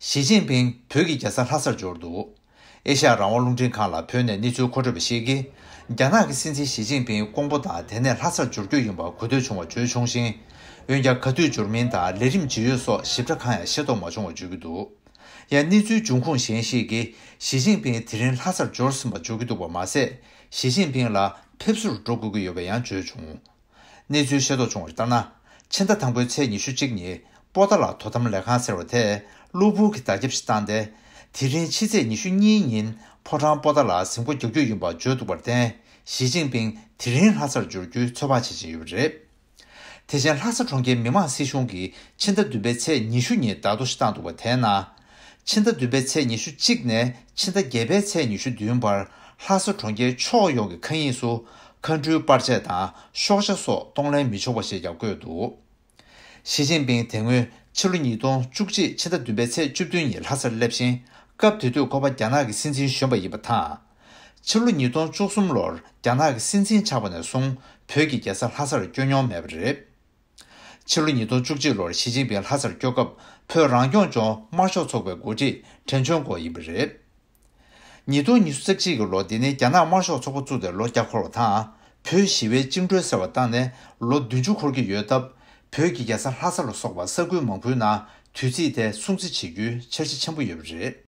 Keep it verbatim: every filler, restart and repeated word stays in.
ཞི་ཅིན་ཕིང་བོད་ཀྱི་རྒྱལ་ས་ལྷ་སར་འབྱོར་འདུག། ཨེ་ཤ་ཡ་རང་དབང་རླུང་འཕྲིན་ཁང་ལ་བོད་ནས་གནས་ཚུལ་མཁོ་སྤྲོད་པ་ཞིག་གིས། རྒྱ་ནག་གི་སྲིད་འཛིན་ཞི་ཅིན་ཕིང་ཀོང་པོ་དང་དེ་ནས་ལྷ་སར་འབྱོར་རྒྱུ་ཡིན་པ་གོ་ཐོས་བྱུང་བ་བརྗོད་བྱུང་ཞིང་། འོན་ཀྱང་ག་དུས་འབྱོར་མིན་དང་ལས་རིམ་ཇི་ཡོད་སོགས་ཞིབ་ཕྲ་གང་ཡང་ཤེས་རྟོགས་མ་བྱུང་བ་བརྗོད་ཀྱི་འདུག། ཡང་གནས་ཚུལ་འབྱུང་ཁུངས་གཞན་ཞིག་གིས་ཞི་ཅིན་ཕིང་དེ་རིང་ལྷ་སར་འབྱོར་ཟིན་པ་བརྗོད་ཀྱི་འདུག་པ་མ་ཟད། ཞི་ཅིན་ཕིང་ལ་ཕེབས་བསུར་འགྲོ་དགོས་ཀྱི་ཡོད་པ་ཡང་བརྗོད་བྱུང་། གནས་ཚུལ་ཤེས་རྟོགས་བྱུང་བར་ལྟར་ན། ཕྱི་ཟླ་དང་པོའི་ཚེས་ཉི་ཤུ་གཅིག་ཉིན་པོ་ཏཱ་ལ་དོ་དམ་ལས་ཁང་ཟེར་བ་དེ་གློ་བུར་གྱི་བརྡ་ཁྱབ་ཞིག་བཏང་སྟེ། དེ་རིང་ཕྱི་ཚེས་ཉི་ཤུ་གཉིས་ཉིན་ཕོ་བྲང་པོ་ཏཱ་ལར་གཟིམ་འཁོར་རྒྱག་རྒྱུ་ཡིན་པ་བརྗོད་འདུག་པར་བརྟེན། ཞི་ཅིན་ཕིང་དེ་རིང་ལྷ་སར་འབྱོར་རྒྱུའི་ཚོད་དཔག་བྱེད་བཞིན་ཡོད་པ་རེད། དེ་བཞིན་ལྷ་ས་གྲོང་ཁྱེར་མི་དམངས་སྲིད་གཞུང་གིས་ཕྱི་ཟླ་བདུན་པའི་ཚེས་ཉི་ཤུ་ཉིན་བརྡ་ཐོ་ཞིག་བཏང་འདུག་པ་དེའི་ནང་། ཕྱི་ཟླ་བདུན་པའི་ཚེས་ཉི་ཤུ་གཅིག་ནས་ཕྱི་ཟླ་བརྒྱད་པའི་ཚེས་ཉི་ཤུ་བདུན་བར་ལྷ་ས་གྲོང་ཁྱེར་ཕྱོགས་ཡོངས་ཀྱི་མཁའ་དབྱིངས་སུ་མཁའ་འགྲུལ་པར་ཆས་དང་ཤོག་བྱ་སོགས་གཏོང་ལེན་མི་ཆོག་པ་ཞིག་ཀྱང་བཀོད་འདུག། ཞི་ཅིན་ཕིང་དེ་སྔོན་ཕྱི་ལོ་ཉིས་སྟོང་བཅུ་གཅིག་ཕྱི་ཟླ་བདུན་པའི་ཚེས་བཅུ་བདུན་ཉིན་ལྷ་སར་སླེབས་ཤིང་། སྐབས་དེ་དུས་ཁོ་པ་རྒྱ་ནག་གི་སྲིད་འཛིན་གཞོན་པ་ཡིན་པ་དང་། ཕྱི་ལོ་ཉིས་སྟོང་བཅུ་གསུམ་ལོར་རྒྱ་ནག་གི་སྲིད་འཛིན་ཆགས་པ་ནས་བཟུང་བོད་ཀྱི་རྒྱལ་ས་ལྷ་སར་བསྐྱོད་མྱོང་མེད་པ་རེད། ཕྱི་ལོ་ཉིས་སྟོང་བཅུ་གཅིག་ལོར་ཞི་ཅིན་ཕིང་ལྷ་སར་བསྐྱོད་སྐབས་བོད་རང་སྐྱོང་ལྗོངས་དམར་ཤོག་ཚོགས་པའི་འགོ་ཁྲིད་ཁྲེན་ཆོན་ཀོ་ཡིན་པ་རེད། ཉིས་སྟོང་ཉི་ཤུ་རྩ་གཅིག་གི་ལོ་འདི་ནི་རྒྱ་ནག་དམར་ཤོག་ཚོགས་པ་བཙུགས་ཏེ་ལོ་བརྒྱ་འཁོར་བ་དང་། བོད་ཞི་བའི་བཅིངས་འགྲོལ་ཟེར་བ་བཏང་ནས་ལོ་བདུན་ཅུ་འཁོར་གྱི་ཡོད་སྟབས། བོད་ཀྱི་རྒྱལ་ས་ལྷ་ས་ལ་སོགས་པ་ས་ཁུལ་མང་པོའི་ནང་དུས་ཚིགས་དེ་སྲུང་བརྩི་བྱེད་རྒྱུའི་འཆར་གཞི་ཆེན་པོ་ཡོད་པ་རེད།